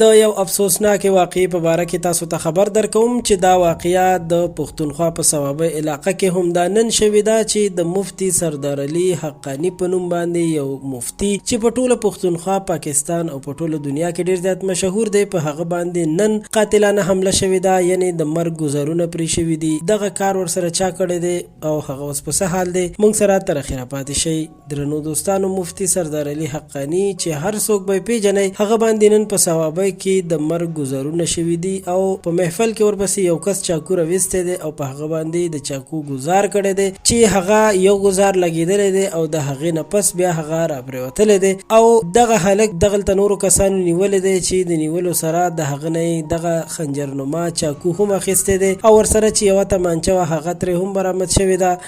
د یو افسوسناکې واقعې په باره کې تاسو ته خبر درکوم چې دا واقعه د پښتونخوا په صوابۍ علاقه کې همدا نن شوې ده چې د مفتي سردار علي حقاني په نوم باندې یو مفتي چې په ټوله پښتونخوا، پاکستان او په ټوله دنیا کې ډیر زیات مشهور دی په هغه باندې نن قاتلانه حمله شوې ده، یعنې د مرګ ګوزارونه پرې شوي دي. دغه کار ورسره چا کړی دی او هغه اوس په څه حال دی؟ موږ سره تر اخره پاتې شئ. درنو دوستانو مفتي سردار علي حقاني چې هر څوک به یې پېژنئ هغه باندې نن په صوابۍ کې د مرګ ګوزارونه شوي دي او په محفل کې ورپسې یو کس چاکو راویستی دی او په هغه باندې د چاکو ګوزار کړی دی چې هغه یو ګوزار لګېدلی دی او د هغې نه پس بیا هغه راپرېوتلی دی او دغه هلک دغلته نورو کسانو نیولی دی چې د نیولو سره د هغه نه یې دغه خنجر نما چاکو هم اخیستی دی او ورسره چې یوه تمانچه وه هغه ترې هم برآمد شوې ده.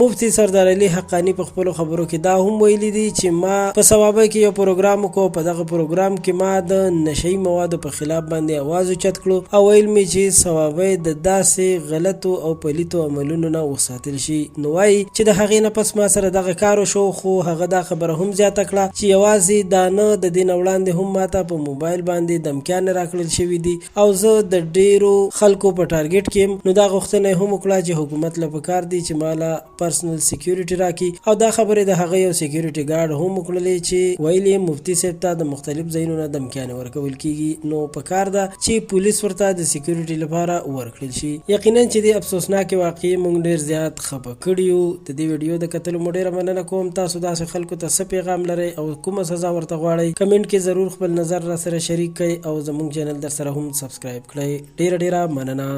مفتي سردار علي حقاني په خپلو خبرو کې دا هم ویلي دي چې ما په صوابۍ کې یو پروګرام وکړو، په دغه پروګرام کې ما د نشه يي موادو په خلاف باندې اواز اوچت کړو او ویل مې چې صوابۍ د داسې غلطو او پلیتو عملونو نه وساتل شي. نو وايي چې د هغې نه پس ما سره دغه کار وشو، خو هغه دا خبره هم زیاته کړه چې یوازې دا نه د دې نه وړاندې هم ماته په موبایل باندې دمکیانې راکړل شوې دي او زه د ډیرو خلکو په ټارګټ کې یم، نو دا غوښتنه یې هم وکړه چې حکومت له پکار دي چې ماله پرسنل سیکیورټي راکړي او دا خبرې د هغه یو سیکیورټي ګارډ هم وکړلې چې ویل یې مفتي صاحب ته د مختلف ځایونو نه دمکیانې ورکول کیږي نو پکار ده چې پولیس ورته د سیکیورټي لپاره ورکړل شي. یقینا چې دې افسوسناکې واقعې موږ ډیر زیات خپه کړي یو. د دې ویډیو د کتلو مو ډیره مننه کوم. تاسو داسې خلکو ته څه پیغام لرئ او کومه سزا ورته غواړئ؟ کمنټ کې ضرور خپل نظر راسره شریک کړئ او زموږ چینل درسره هم سبسکرایب کړئ. ډیره ډیره مننه.